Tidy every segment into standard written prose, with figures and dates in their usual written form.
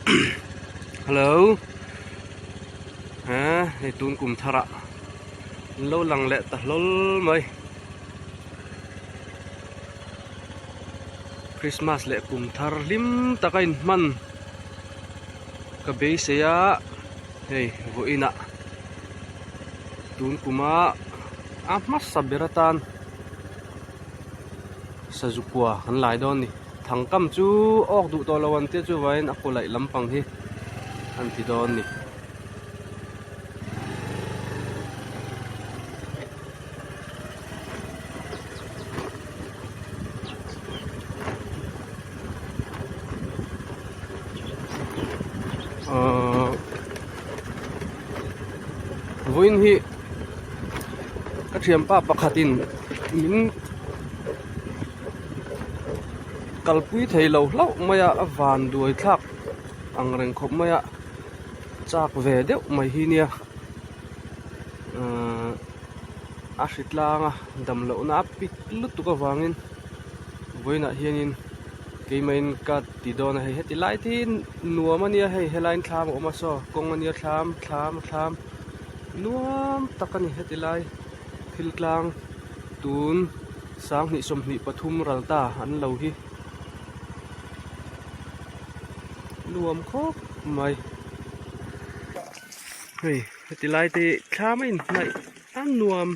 Hello eh hei tun kum thar ah an lo lang leh ta hlawl mai Christmas leh kum thar hlim tak a inhman ka beisei a hei vawiin ah tun kuma a hmasa ber atan sazu kua kan lai dawn a ni thangkam chu awk duh tawh lo an tia chuvangin a kaw laih lampang hi an ti dawn a ni. Ahh vawiin hi ka thianpa pakhatin min kalpui thei lo hlauh mai a a van duai thlak ang reng khawp mai a chak ve deuh mai hi nia ahh a hritlang a dam lohna a pik lutuk avangin vawiinah hianin keimahin ka ti dawn a hei heti lai te hi nuam a nia hei helaiin thlam a awm a saw kawng a nia thlam thlam thlam nuam tak a ni heti lai thil tlang tun sanghnih 23 ral ta an lo hi nuam khawp mai hei heti lai te hi thlam a inhnaih a nuam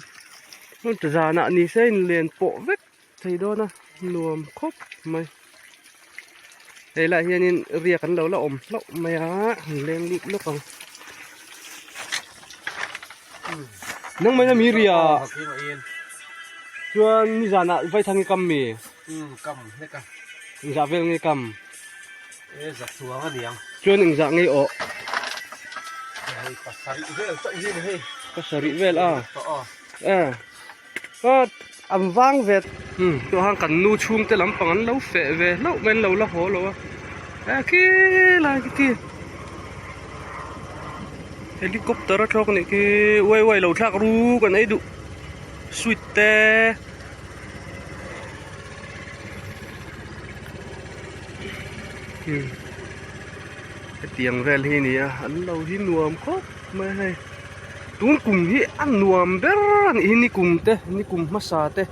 zanah ni se a inlen pawh vek. Thei dawn a nuam khawp mai hei lah hianin riak an lo la awm hlauh mai a an leng lut lawk ang nang mai na mi ria chuan nizanah vaithang i kam mi kam hlek a engzah vel nge kam e zak chuang a niang chuan engzah nge aw hei pasarih vel chauh hi ni hei pasarih vel a e an vang ve umm tah hian kan nu chhungte lampang an lo feh ve hlauh mai an lo la haw lo a eh khi lai khi khi helicopter a thlawk a nih khi uai uai lo thlak ru kan ei duh sweet te umm hetiang vel hi a ni a an lo hi nuam khawp mai a hei. Tun kum hi a nuam ber a nih hi ni kum te ni kum hmasa te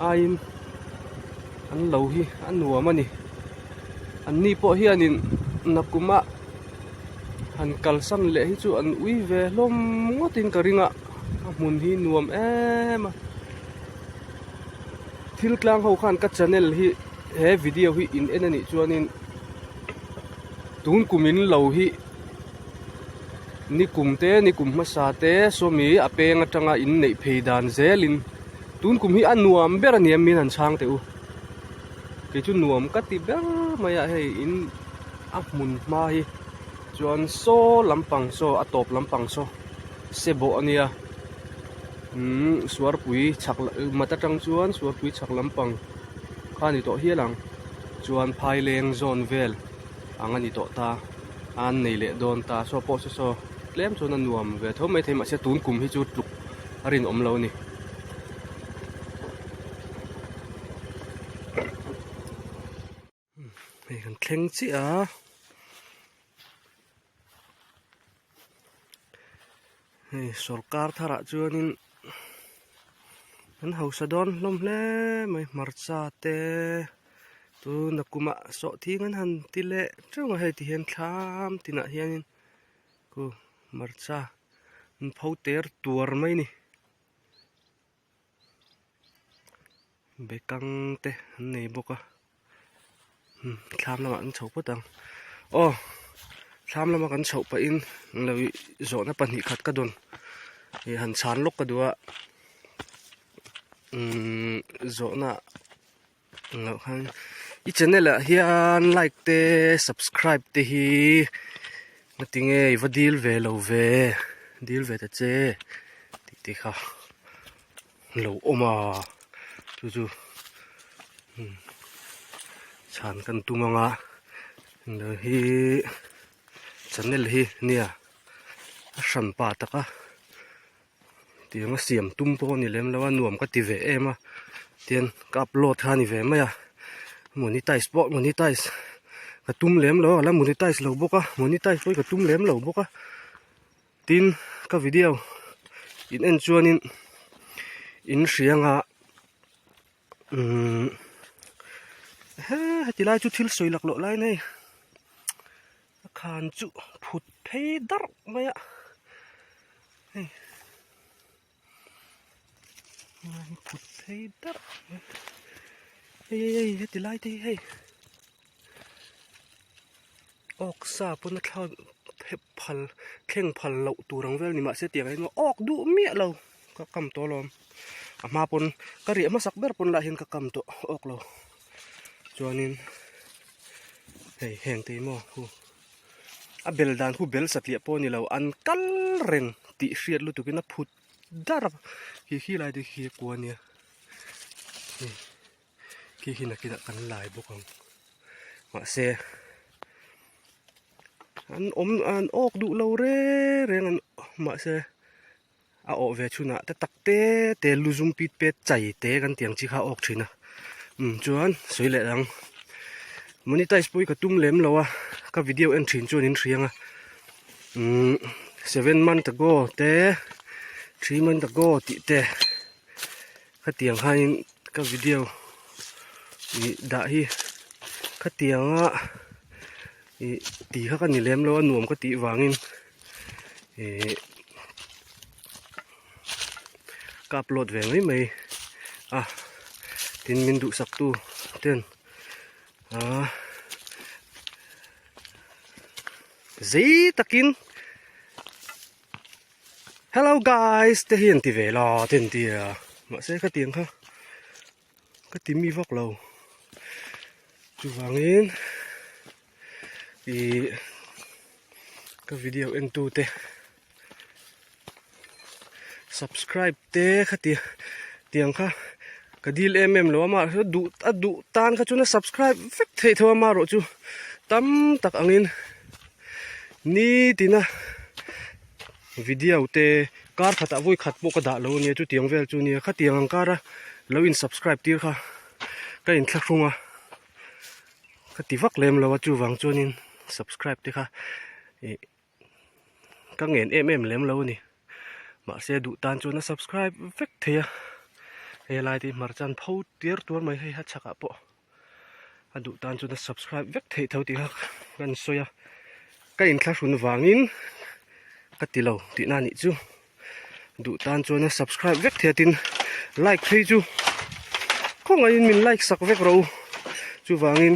aiin an lo hi a nuam a ni an ni pawh hianin nakuma han kalsan leh hi chu an ui ve hlawm ngawtin ka ring a a hmun hi nuam em a thil tlang ho khan ka channel hi he video hi in en a nih chuanin tun kum in lo hi. Ni kum te ni kum hmasa te sawmi a peng atanga in neih phei dan zelin tun kum hi a nuam ber a ni a min han chhang teh u kei chu nuam ka ti ber mai a hei in a hmun hma hi chuan saw lampang saw a tawp lampang saw se bawh a nia umm suarpui chhak mat atang chuan suarpui chhak lampang kha a ni tawh hial ang chuan phaileng zawn vel ang a ni tawh ta a an nei leh dawn ta saw pawh saw saw tlem chuan a nuam ve tho maithei mahse tun kum hi chu tluk a rinawm lo a ni. Hei kan thleng chiah a hei sawrkar tharah chuanin an hausa dawn hlawm hle mai hmarcha te. Tuna kumah sawhthing an han ti leh teuh a hei ti hian thlam tinah hianin khu hmarcha an pho ter tuar mai a ni bekang te an nei bawk a thlam lamah an chho phawt ang aw thlam lama kan chhoh pahin lo zawhna 2 khat ka dawn ih han chhan lawk ka duh a umm zawhna. Loh khan i channel ah hian like te subscribe te hi ngatinge i va dil ve lo ve dil ve ta che tih te kha lo awm a chu chu chhan kan tum ang a hi channel hi nia a hran pa tak a. Tiang a siam tum pawh a ni lem lo a nuam ka ti ve em a tian ka upload kha a ni ve mai a monetize pawh monetize Ka tum lem lo a la monetize lo bawk a monetize pawh hi ka tum lem lo bawk a tin ka video in en chuanin in hria anga umm he heti lai chu thil sawi laklawh lai a ni a khan chu phut phei darh mai a hei. Phut phei darh mai hei hei hei heti lai te hi hei awk sa pawn a thla phal thleng phal loh tur ang vel ni mahse tiang hian awk duh miah lo ka kam tawh alawm a hma pawn ka riah hmasak ber pawn lah hian ka kam tawh awk lo chuanin hei heng te hi maw hu. A bel dan khu bel satliah pawh a ni lo an kal reng tih hriat lutukin a phut dar a khi khi lai te khi a kua ania hei khi khi nakinah kan lai bawk ang mahse an awm an awk duh lo reng reng an mahse a awh ve chhunah te tak te te lu zum pit pet chai te kan tih ang chi kha a awk thin a umm chuan sawi leh ang monetize pawh hi ka tum lem lo a ka video en thin chuan in hria ang a umm seven month ago te three month ago tih te khatiang khanin ka video ih dah hi khatianga ih tih kha ka ni lem lo a nuam ka tih vangin. Ihh ka upload ve mai mai a tin min duhsak tu ten ahh zei takin hello guys te hi an ti ve la te an ti a mahse khatiang kha ka ti mi vak lo chuvangin Ihh ka video en tu te subscribe te khati tiang kha ka dil em em lo a mahse duh a duh tan kha chuan a subscribe vek theih tho a amaherawh chu tam tak angin nitina video te kar khatah vawi khat pawh ka dah lo ania chutiang vel chu ania khatiang ang kara lo in subscribe tir kha ka inthlahrung a. Ka ti vak lem lo a chuvang chuanin subscribe te kha ih ka ngen em em lem lo a ni mahse duh tan chuan a subscribe vek thei a hei lai te hi hmarcha an pho tir tuar mai hei a chhakah pawh a duh tan chuan a subscribe vek theih tho tih kha kan sawi a ka inthlahrun vangin ka ti lo tihna a nih chu. Duh tan chuan a subscribe vek thei a tin like phei chu khawngaihin min like sak vek rawh u chuvangin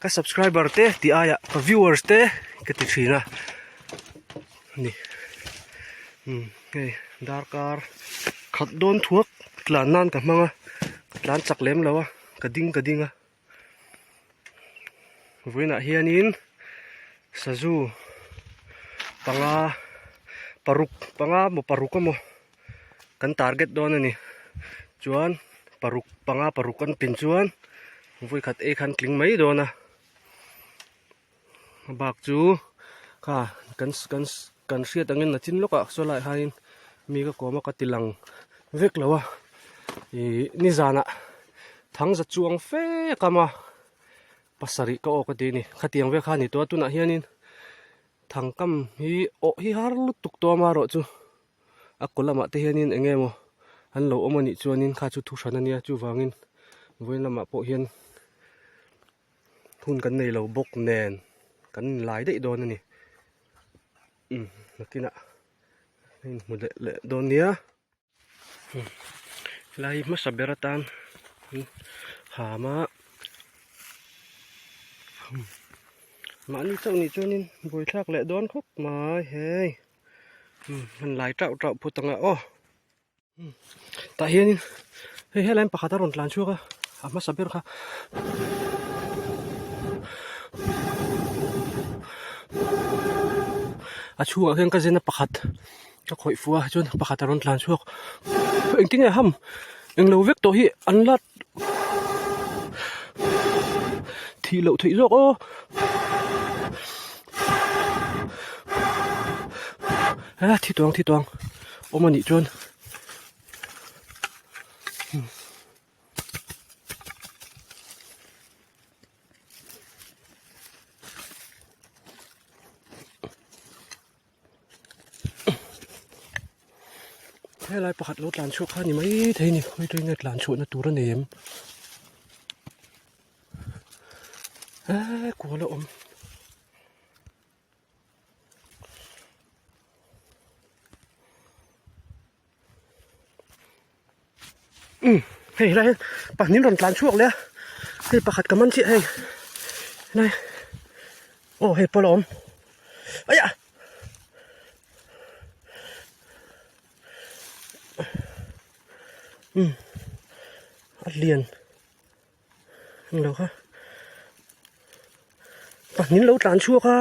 ka subscriber te tih aiah ka viewers te ka ti thin a ni umm hei darkar khat dawn thuak tlan nan ka hmang a ka tlan chak lem lo a ka ding ka ding a. Vawiinah hianin sazu panga paruk panga emaw paruk emaw kan target dawn a ni chuan paruk panga paruk an pin chuan vawikhat ei khan tling mai dawn a a bak chu kha kan kan kan hriat angin a chin lawkah saw lai hianin mi ka kawm a ka ti lang vek lo a ih nizanah thangza chuang fe a kam a pasarih ka awk a ti a ni khatiang vel kha a ni tawh a tunah hianin thangkam hi awh hi har lutuk tawh amaherawh chu a kaw lamah te hianin eng nge maw an lo awm a nih chuanin kha chu thu hran a nia chuvangin vawiin lamah pawh hian. Hun kan nei lo bawk nen kan inlai daih dawn a ni umm nakinah a inhmu leh leh dawn nia helai hi hmasa ber atan ham a mahni chauh nih chuanin buaithlak leh dawn khawp mai hei umm an lai tauh tauh phut ang a aw. Tah hianin hei helai in pakhat a rawn tlan chhuak a a hmasa ber kha a chhungah khian ka zen a pakhat ka khawih fuh a chuan pakhat a rawn tlan chhuak engtin nge ham englo vek tawh hi an la thih loh theih zawk aw. A thi tawng thi tawng awm a nih chuan Helai pakhat lo tlan chhuak kha a ni maithei a ni khawi tui nge tlan chhuahna tur a nei em eee kual a awm. Umm hei helai hian pahnih rawn tlan chhuak leh a hei pakhat ka man chiah hei helai aw hei pawh a awm aiah umm a lian englo kha pahnih lo tlan chhuak a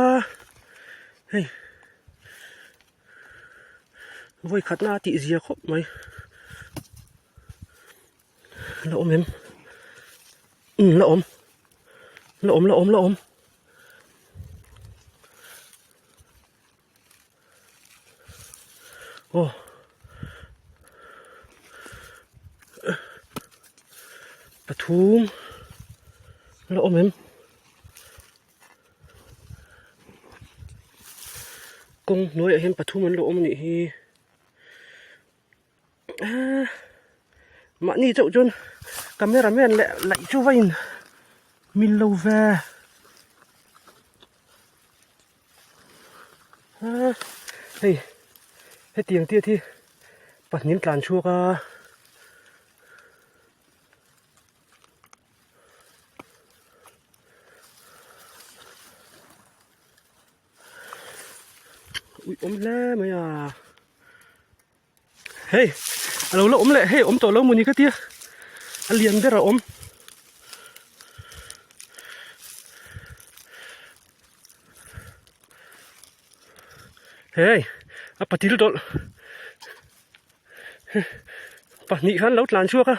hei. Vawi khatna a tih zia khawp mai la awm em umm la awm la awm la awm la awm aw pathum la awm em. Kawng hnuaiah hian pathum an lo awm a nih hi aaa mahni chauh chuan camera man leh laih chu va in mil lo ve aaa hei hetiang tiat hi pahnih an tlan chhuak a. Ui awm hle mai a hei a lo la awm leh hei awm tawh lo mawni ka tia a lian ber a awm hei a patil tawlh pahnih khan lo tlan chhuak a.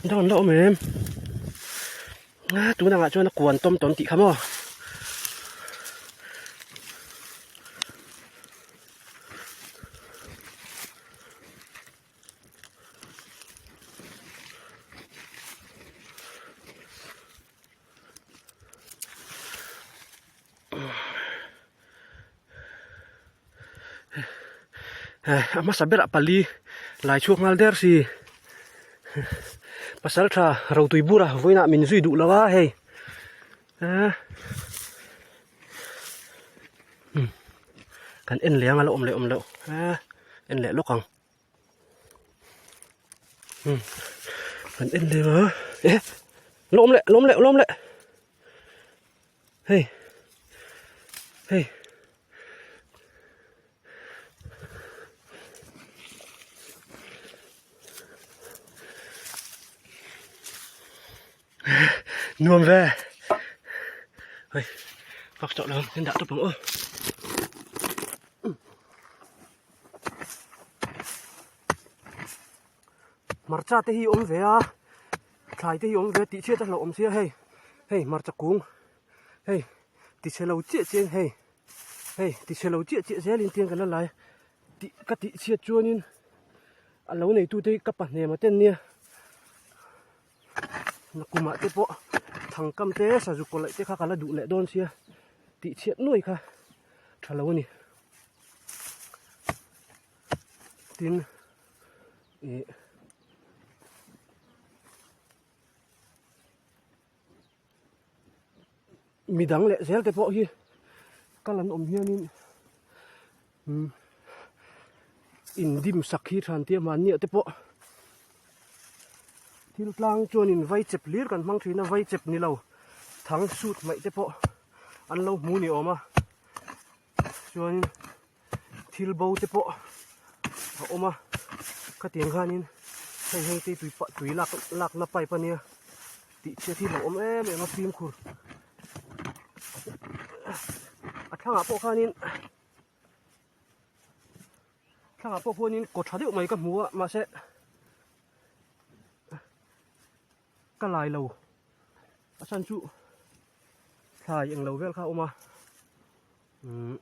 Dawn la awm em a tun angah chuan a kuan tawm tawm tih kha maw. A hmasa berah pali lai chhuak nghal der si pasal tha rotui bura vawiinah min zui duh lo a hei ah kan en leh ang a la awm leh awm loh ah en leh lawk ang. Kan en leh a eh la awm leh la awm leh la awm leh. Hei hei nuam ve hei pak tawh lo kan dah tawp ang aw Hmarcha te hi awm ve a thlai te hi awm ve a tih chhiat a hlauh awm sia hei hei hmarcha kung hei ti chhe lo chiah chiah in hei hei ti chhe lo chiah chiah zel in tiang kan la lai tih ka tih chhiat chuanin a lo nei tute hi ka pa hnem a ten nia nakumah te pawh thangkam te sazu kaw laih te kha ka la duh leh dawn sia tih chhiat nuai kha tha lo a ni tin. Ih midang leh zel te pawh hi kal an awm hianin umm indim sak hi than tia mahniah te pawh thil tlang chuanin vai chep hlir kan hmang thin a vai chep ni lo thang sut hmaih te pawh an lo hmu ni awm a chuanin. Thil bo te pawh a awm a khatiang khanin hei heng te tui tui lak lakna pipe ania tih chhiat hi a lo awm em em a fimkhur a thlangah pawh khanin thlangah pawh khuanin kaw tha deuh mai ka hmu a mahse ka lai lo a chhan chu thlai englo vel kha a awm a umm.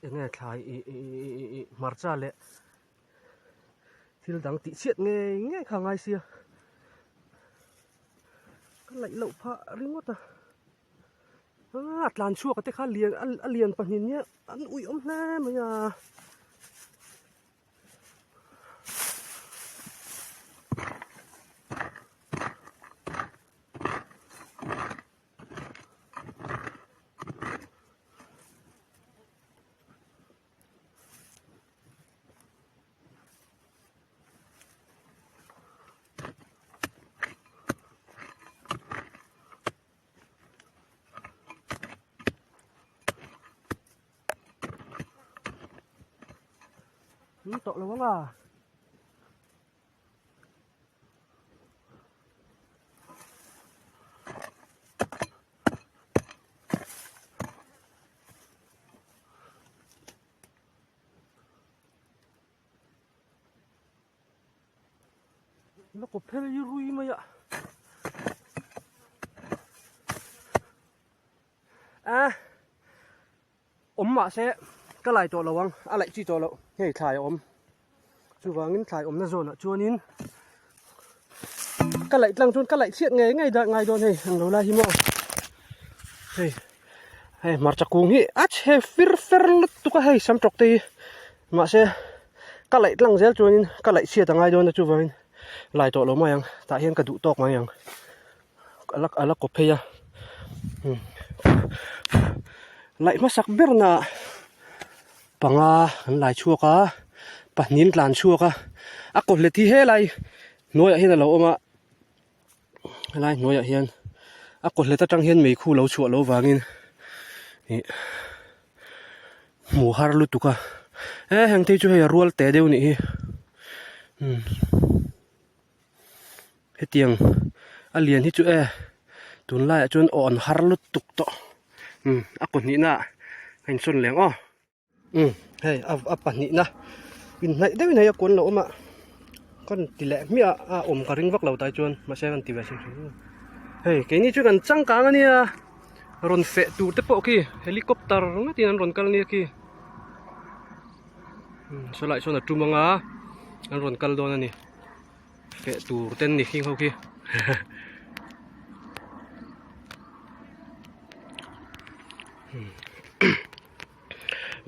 Enge thlai ih ih ih ih ih hmarcha leh thil dang tih chhiat ngei ngei kha a ngai sia ka laih loh phah ringawt a. A tlan chhuak te kha lian a lian pahnih nia an uih awm hle mai a. Tawh lo ang a. La kawp phel hi rui mai a a awm mahse ka lai tawh lo ang a laih chi tawh loh hei thlai a awm chuvangin thlai awmna zawnah chuanin ka laih tlang chuan ka laih chhiat ngei ngei dah ngai dawn hei ang lo lai hi maw hei hei hmarcha kung hi a chhe fir fer lutuk a hei sam tawk te hi mahse ka laih tlang zel chuanin ka laih chhiat a ngai dawn a chuvangin lai tawh lo mai ang tah hian ka duh tawk mai ang a la a la kaw phei a laih hmasak ber na panga an lai chhuak a pahnih an tlan chhuak a a kaw hlet hi helai hnuaiah hian a lo awm a helai hnuaiah hian a kaw hlet atang hian meikhu lo chhuah loh vangin ih hmuh har lutuk a he heng te chu hei a rual teh deuh a nih hi umm. Hetiang a lian hi chu e tunlaiah chuan aw an har lutuk tawh umm a kaw hnihna ah a insawn leng aw umm hei a a pahnihna inhnaih deuhin hei a kuan lo awm a ka rawn ti leh hmiah a a awm ka ring vak lo tai chuan mahse ka rawn ti ve hrim hrim hei keini chu kan changkang a nia rawn feh tur te pawh khi helicopter ngatin an rawn kal nia khi. Saw lai sawn a tum anga an rawn kal dawn a ni feh tur ten ni khing ho khi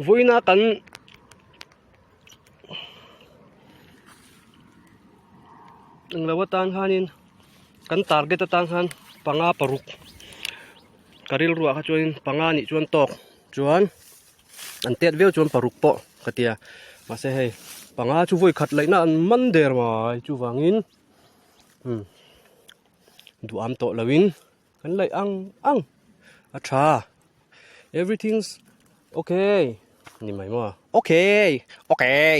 vawiina kan englo atan khanin kan target atan khan panga paruk ka rilruah kha chuanin panga nih chuan tawk chuan. An tet viau chuan paruk pawh ka tia mahse hei panga chu vawi khat laihna an man der mai chuvangin umm duham tawh loin kan laih ang ang a tha everything's okay ni mai maw okay okay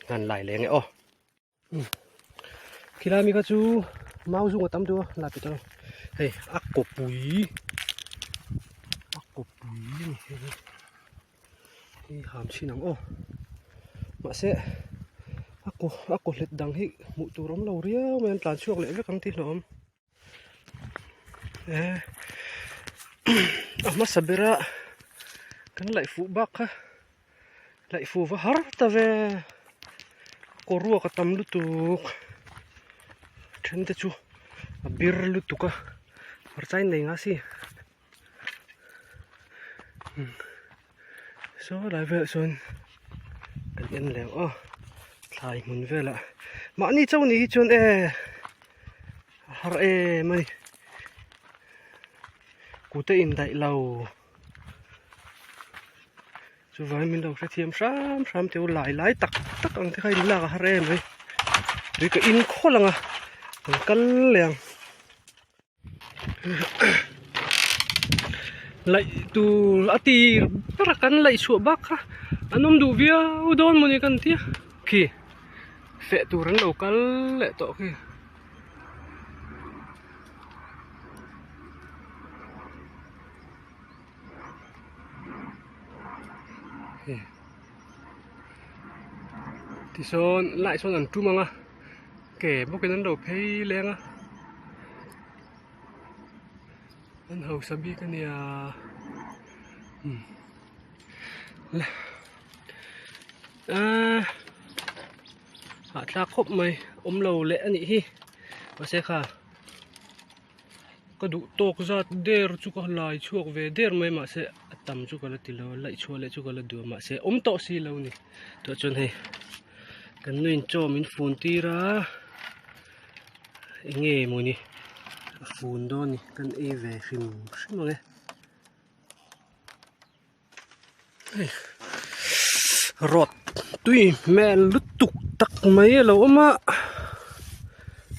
han lai leng e aw. Khilai mi kha chu mau zung a tam deuh a la ti tawh hei a kawpui a kawpui a ni hei hi hei ham chhin ang aw mahse a kaw a kaw hlet dang hi hmuh tur awm lo riau mai an tlan chhuak leh vek ang tih hlauhawm. Eh a hmasa bera kan laih fuh bak kha laih fuh va har ta ve kaw ruak a tam lutuk then te chu a bir lutuk a hmarcha in nei nga si saw lai velah sawn kan en leh ang aw thlai hmun velah mahni chauh ni hi chuan e a har em a ni kute indaih lo chuvangin min lo hrethiam hram hram teh u lai lai tak tak ang te kha in lak a har em mai tui ka in khawlh ang a kan kal leh ang. Laih tur a tir ber a kan laih chhuah bak kha an awm duh viau dawn mawni kan tia khi feh tur an lo kal leh tawh khi. Tisawn laih sawn an tum ang a ke bawkin an lo phei leng a an hausa bik a nia umm le aaa hahthlak khawp mai awm lo leh a nih hi mahse kha. Ka duh tawk zat der chu ka lai chhuak ve der mai mahse a tam chu ka la ti lo a laih chhuah leh chu ka la duh a mahse awm tawh si lo a ni tah chuan hei kan nuin chaw min fun tir a eng nge mawni a fun dawn a ni kan ei ve hrim hrim ang e. Rawt tui hmel lutuk tak mai a lo awm a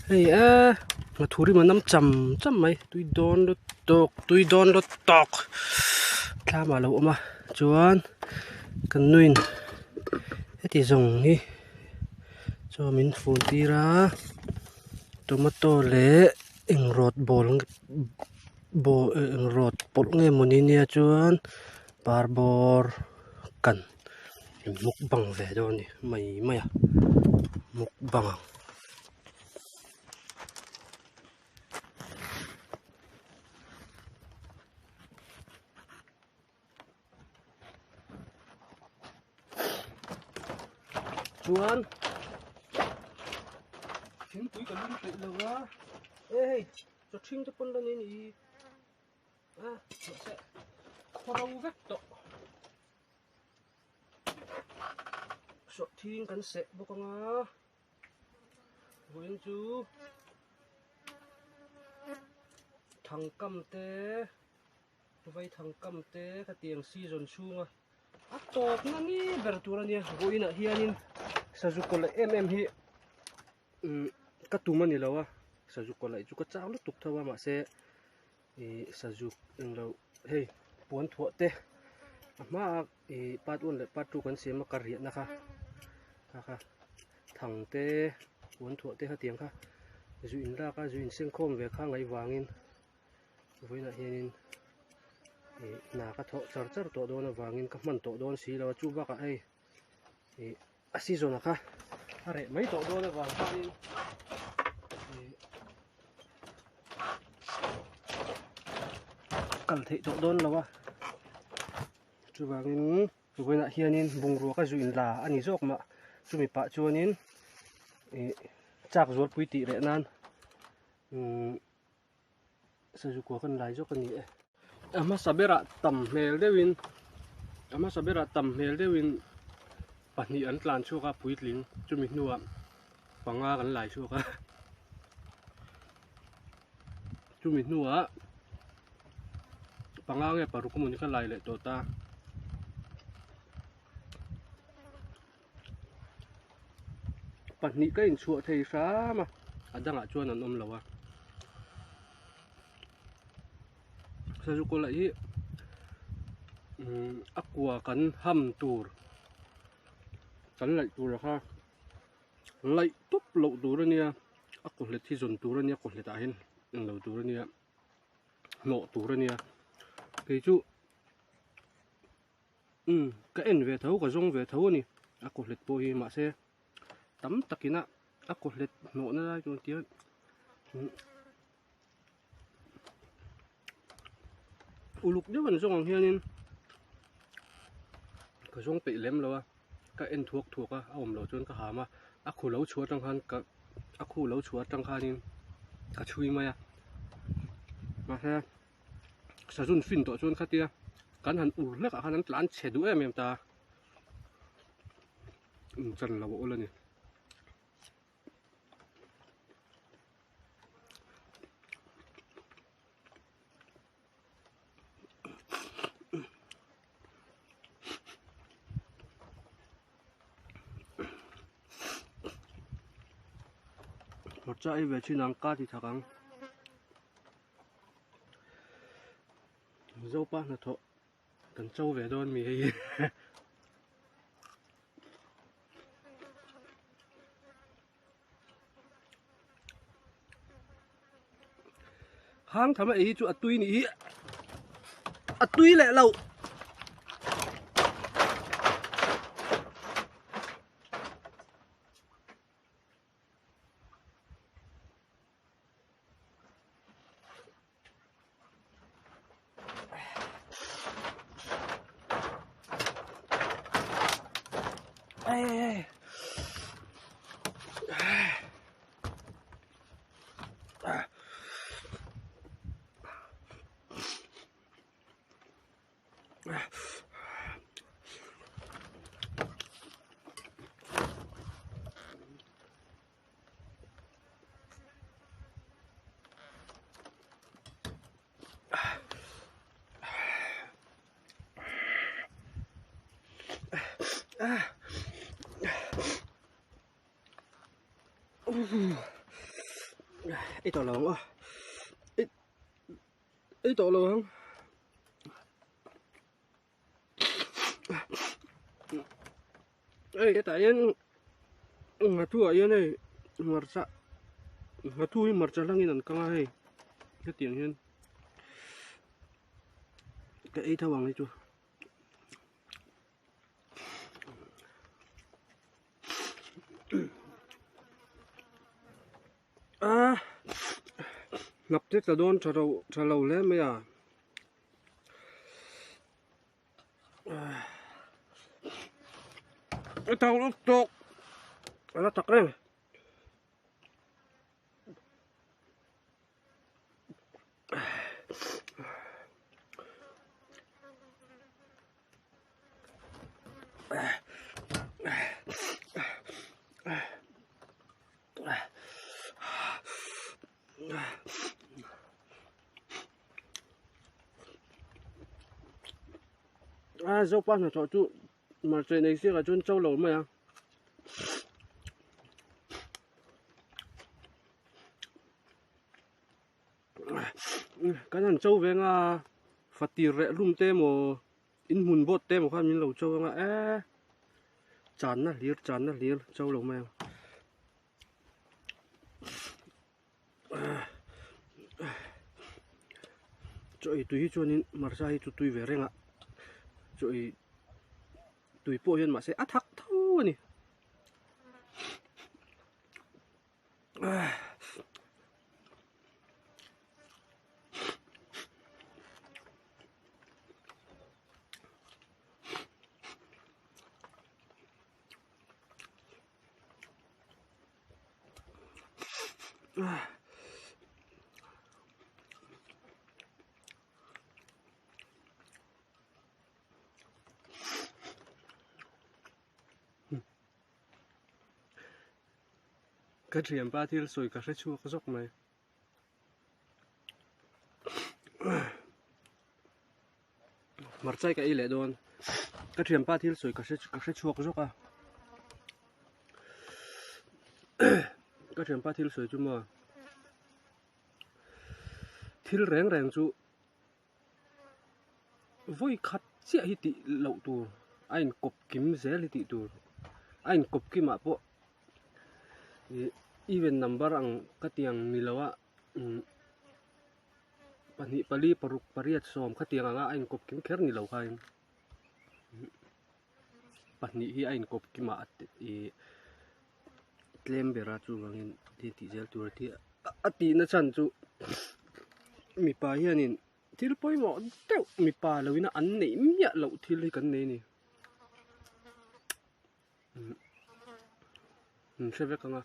hei a nghathu rim a nam cham cham mai tui dawn lutuk tui dawn lutuk thlam ah a lo awm a chuan kan nuin heti zawng hi chaw min fun tir a tomato leh eng rawt bawl Baw eh eng rawt pawlh nge mawni nia chuan parbawr kan mukbang ve dawn a ni mai mai a mukbang ang. Chuan thingpui ka lum peih lo a e hei chaw ṭhing te pawn la ni a ni a mahse khaw ro vek tawh sawhthing kan seh bawk ang a vawiin chu thangkam te. Vaithang kam te ka tiang season chhunga a tawpna ni ber tur a nia vawiinah hianin sazu kawlh em em hi umm ka tum a ni lo a sazu kawlh chu ka chak lutuk tho a mahse ih sazu englo hei puan thuah te a hmaah ih part one leh part two kan siam a ka riahna kha kha kha thang te puan thuah te khatiang kha zu in lak a zu in sengkhawm ve kha ngaih vangin. Vawiinah hianin ih hna ka thawh char char tawh dawn avangin ka hman tawh dawn si lo a chu bakah hei ih a season ah kha a reh mai tawh dawn avang khanin ih kal theih tawh dawn lo a chuvangin vawiinah hianin bungrua ka zuih la a ni zawk mah chumi pah chuanin ih chak zualpui tih reh nan umm. Sazu kua kan lai zawk a ni e. A hmasa berah tam hmel deuhin a hmasa berah tam hmel deuhin pahnih an tlan chhuak a puitling chumi hnuah panga kan lai chhuak a chumi hnuah panga nge paruk emaw ni ka lai leh tawh ta. Pahnih ka inchhuah thei hram a a dangah chuan an awm lo a sazu kawlh hi umm a kua kan ham tur kan laih tur kha laih tawp loh tur a nia a kawhlet hi zawn tur a nia kawhlet ah hian englo tur a nia hnawh tur a nia kei chu. Umm ka en ve tho ka zawng ve tho a ni a kawhlet pawh hi mahse tam takin a a kawhlet hnawhna lai chuan tiang uluk deuh an zawng ang hianin ka zawng peih lem lo a ka en thuak thuak a a awm loh chuan ka ham a a khu lo chhuah atang khan ka a khu lo chhuah atang khanin ka chhui mai a mahse. Sazun fin tawh chuan khatia kan han ur hlek ah khan an tlan chhe duh em em ta inchan lo a awl a ni. Hmarcha ei ve thin ang ka ti thak ang. Zopa hnathawh kan cho ve dawn mi hei hang tham a ei chu a tui nih hi a tui leh lo. Ei tawh lo ang aw ei tawh lo ang. Hei hetah hian nghathu ah hian hei hmarcha nghathu hi hmarcha hlangin an kang a hei hetiang hian ka ei tho ang hi chu. A hnap te tla dawn tha lo tha lo hle mai a. A tau lawk tawk a la tak reng. A zopa hnathawh chu hmarcha in ei siakah chuan cho lo mai a. Kan han cho veng a fatir reh hlum te emaw inhmun bawt te emaw khan min lo cho ang a eee channa hlir channa hlir cho lo mai ang. Chaw ei tui hi chuanin hmarcha hi chu tui ve reng a chaw ei tui pawh hian mahse a thak tho a ni. Ka thianpa thil sawi ka hre chhuak zawk mai. Hmarchai ka ei leh dawn. Ka thianpa thil sawi ka hre ka hre chhuak zawk a. Ka thianpa thil sawi chu maw thil reng reng chu vawi khat chiah hi tih loh tur a inkawp kim zel hi tih tur a inkawp kim ah pawh ih even number ang ka ti ang ni lo a umm pahnih pali paruk pariat sawm khatiang anga a inkawp kim kher ni lo khain pahnih hi a inkawp kim a ih tlem ber a chuvangin thil tih zel tur a ti a tihna chhan chu mipa hianin thil pawimawh deuh mipa lo ina an neih miah loh thil hi kan nei a ni. An hre vek ang a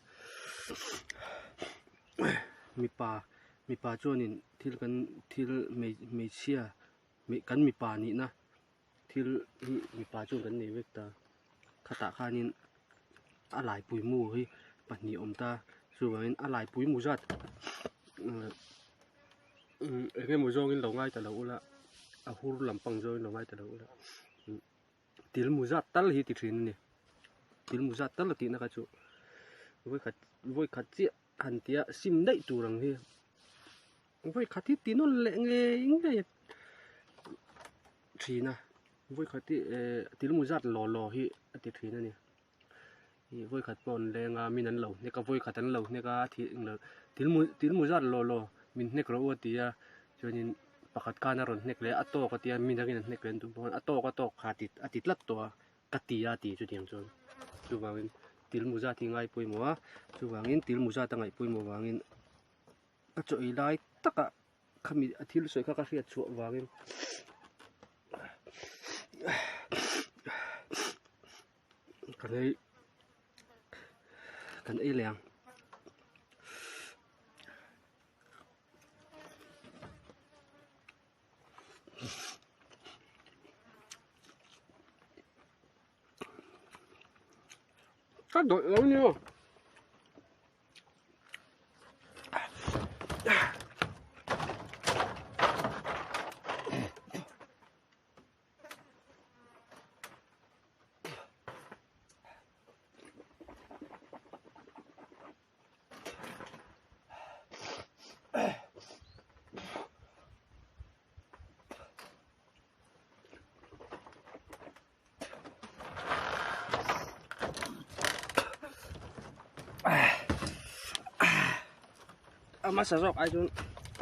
mipa mipa chuanin thil kan thil hmeichhia kan mipa nihna thil hi mipa chuan kan nei vek ta khatah khanin a laipui mu hi pahnih a awm ta chuvangin a laipui mu zat eng emaw zawngin lo ngai ta lo ula a hur lampang zawngin lo ngai ta lo ula. Til mu zat tal hi ti thin a ni til mu zat tal a tihna kha chu vawikhat vawikhat chiah han tia sim daih tur ang hi vawikhat hi ti nawn leh ngei ngei thin a vawikhat hi eh til mu zat law law hi a ti thin a ni ih vawikhat pawh an leng a min an lo hnek a vawikhat an lo hnek a thih englo til mu til mu zat law law min hnek rawh u a ti a chuanin pakhat khan a rawn hnek leh a a tawk a tia mi dangin an hnek leh an duh bawk a a tawk a tawk kha a ti tlat tawh a ka ti a ti chutiang chuan chuvangin til mu zat hi ngai pawimawh a chuvangin til mu zat a ngaih pawimawh vangin ka chaw ei lai takah khami a thil sawi kha ka hriat chhuah vangin kan ei kan ei leh ang. Ka dawlh lo ni aw. A hmasa zawk ai chuan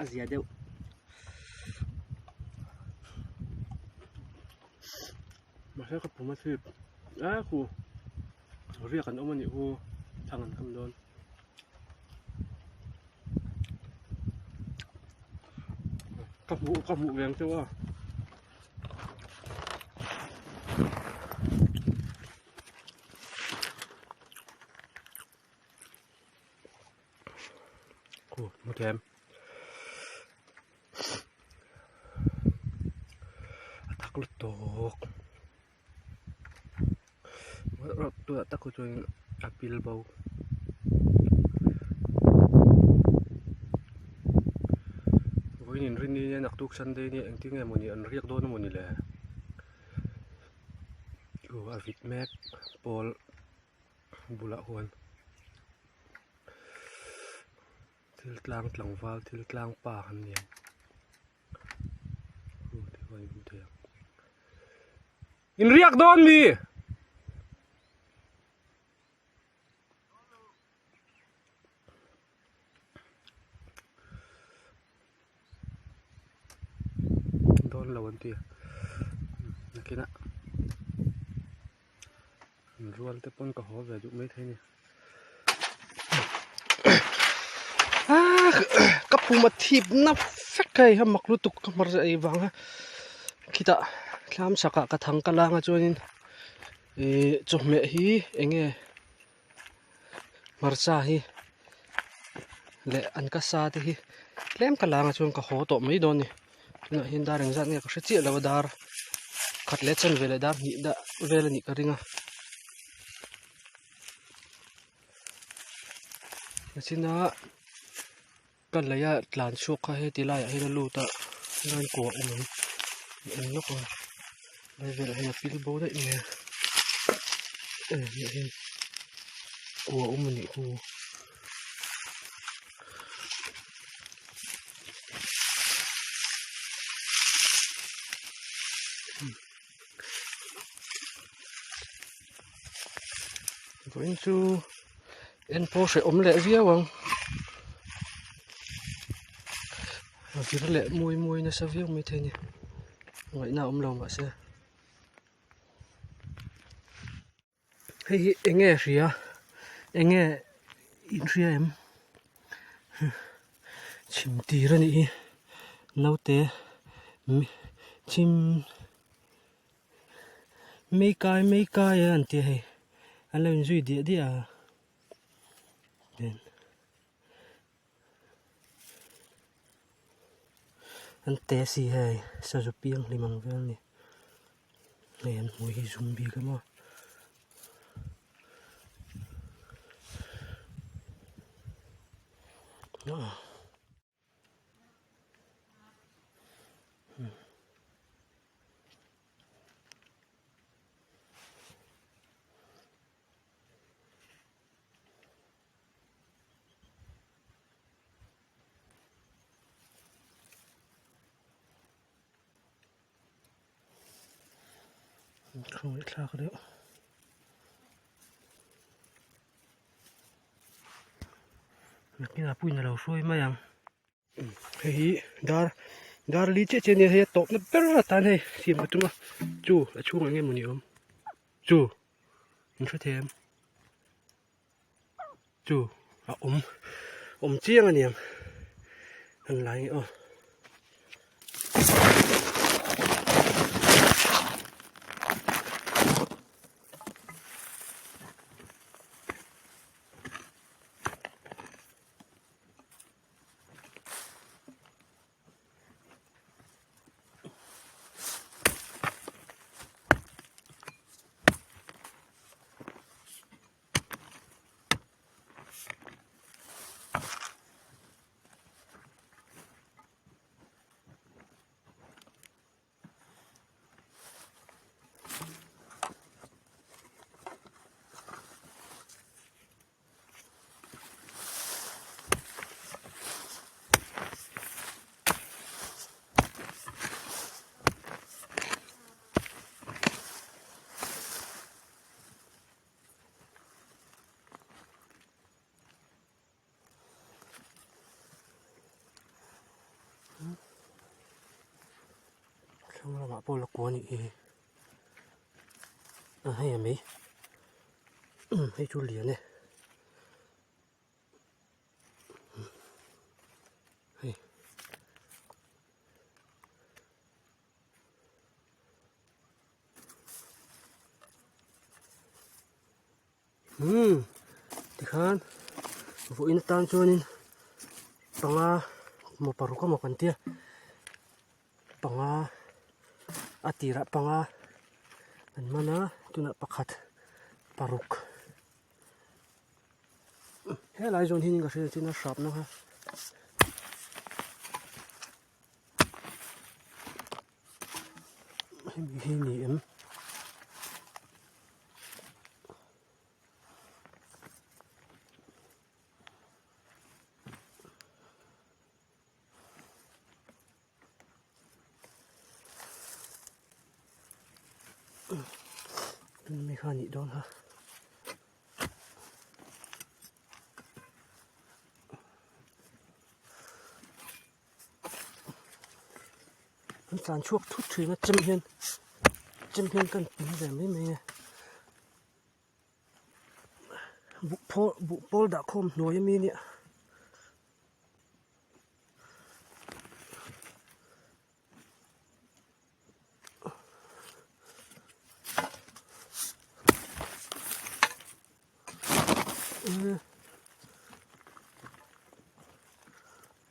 a zia deuh. Mahse ka pum a chhip a khu riak an awm a nih khu thang an kam dawn. Ka hmuh ka hmuh veng chauh a. Khu mu them. A thak lutuk. Tunah tak hi chuan a pil bo. Vawiin inrinni nia naktuk Sunday nia engtin nge mawni an riak dawn emawni le. Chu a vit mek pawl bulah huan thil tlang tlangval thil tlang pa an ni ang. Inriak dawn mi? Dawn lo an ti a nakinah an rual te pawn ka haw ve duh maithei a ni. Ka pum a thip na vek hei a mak lutuk ka hmar ei vang a khitah thlam chhakah ka thang ka lang a chuanin ihh chawhmeh hi eng nge hmarcha hi leh an ka sa te hi tlem ka lang a chuan ka haw tawh mai dawn a ni tunah hian dar engzat nge ka hre chiah lo a dar khat leh chanve leh dar hnih dah vel a nih ka ring a. Nachina ka lei a tlan chhuak kha heti laiah hian a lut a helai kawr awm ang en lawk a lai velah hian a pil bo daih mai a hei hian kua awm a nih khu. Vawiin chu en pawh hrehawm leh viau ang a vir leh mawi mawi nasa viau maithei a ni ngaihna a awm lo mahse hei hi eng nge hria eng nge inhria em chhim tir a nih hi naute chhim. Mei kai mei kai a an ti a hei an lo inzui diah diah a an te si hei sazu piang hlim ang vel a ni hei an hmui hi zum bik a maw. Khawngaih thlak deuh. Nakinah puiin a lo hruai mai ang. Hei hi dar dar li chiah chiah a nia hei a tawpna ber atan hei siam ka tum a chu a chhungah eng emawni a awm chu in hre thei em chu a awm awm chiang a niang an lai nge aw. Thlang lamah pawh la kua anih hi a hei a mei hei chu lian e hei. Umm tikhan vawiin atan chuanin panga maw paruk emaw kan tia panga a tirah panga an man a tunah pakhat paruk helai zawn hian ka hria chin a hrapna kha. Hemi hi ni em? Mi kha nih dawn ha. An tlan chhuak thut thin a chem hian chem hian kan pin ve mai mai a buh phaw buh pawl dah khawm hnuai ami nia.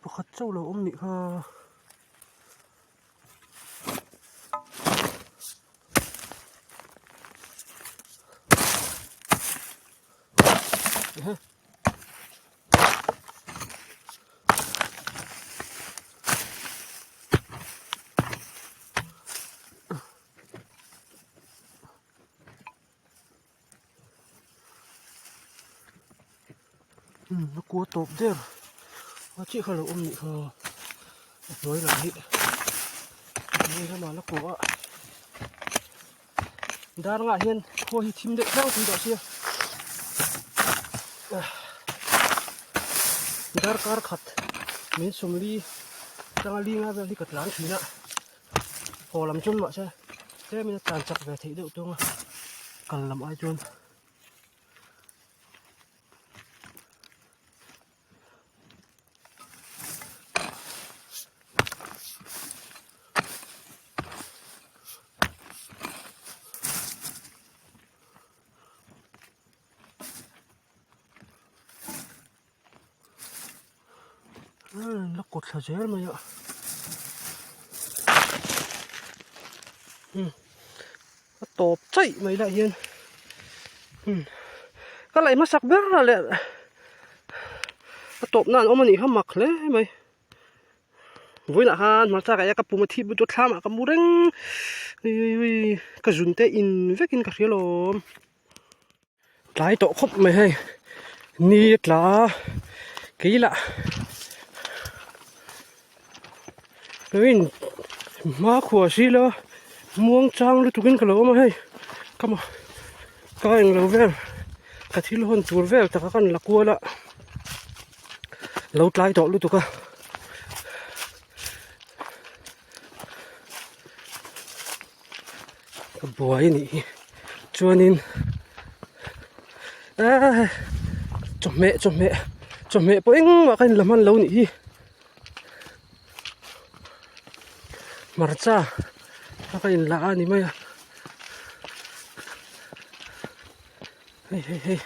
Pakhat chauh lo awm nih kha. Umm a kua tawp der a chiah kha lo awm nih kha a hnuai lam hi a hnuai lamah la kua a dar ngah hian khua hi thim deuh tlang thei tawh sia darkar khat min sawmli tanga linga vel hi ka tlan thin a haw lam chuan mahse tlemin a tlan chak ve theih deuh tung a kal lam ai chuan. La kawt thla zel mai a a tawp chaih mai lah hian ka laih hmasak ber a leh a tawp nan awm a nih kha mak hle mai vawiinah khan hmarcha ka ei a ka pum a thip lutuk a thlamah ka mu reng ka zun te in vekin ka hria lawm. Tlai tawh khawp mai hei ni a tla a kei lah in hma khuah si lo muang chang lutuk in ka lo awm a hei ka ma ka englo vel ka thil hawn tur vel taka kan la kual a lo tlai tawh lutuk a. Ka buai a nih hi chuanin eee chawhmeh chawhmeh chawhmeh pawh engmah ka inla hman lo nih hi hmarcha a ka inla a ni mai a hei hei hei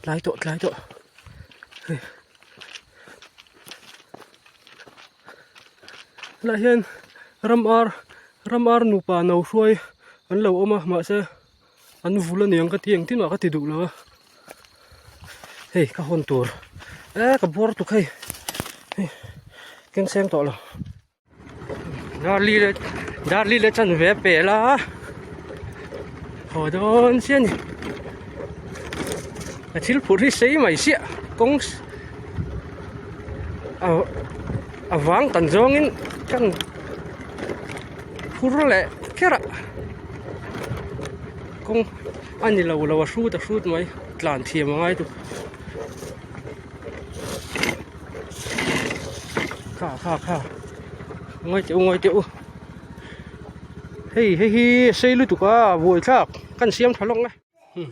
tlai tawh tlai tawh hei. Helaiah hian ram ar ram ar nupa no hruai an lo awm a mahse an vul aniang ka ti engtin mah ka ti duh lo a hei ka hawn tur eh ka buar tuk hei hei keng seng tawh lo. Darli leh Darli leh chanve a pel a haw dawn chiah a ni a thil phurh hi sei mai siah kawng a a vang kan zawngin kan phur leh kher a kawng a ni lo lo a hrut a hrut mai tlan thiam a ngai tuk. Kha kha kha ngawi teh u ngawi teh u. Hei hei hi sei lutuk a buaithlak kan siam tha lawk e.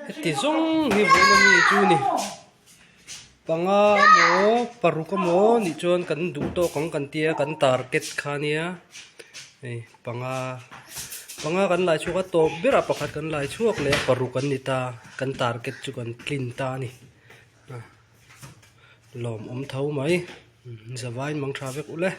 Heti zawng hi vawiin ami chu ni. Panga emaw paruk emaw nih chuan kan duh tawk ang kan tia kan target kha nia hei panga panga kan lai chhuak a tawp berah pakhat kan lai chhuak leh a paruk an ni ta kan target chu kan tlin ta a ni lawmawm tho mai zavaiin mang tha vek ule.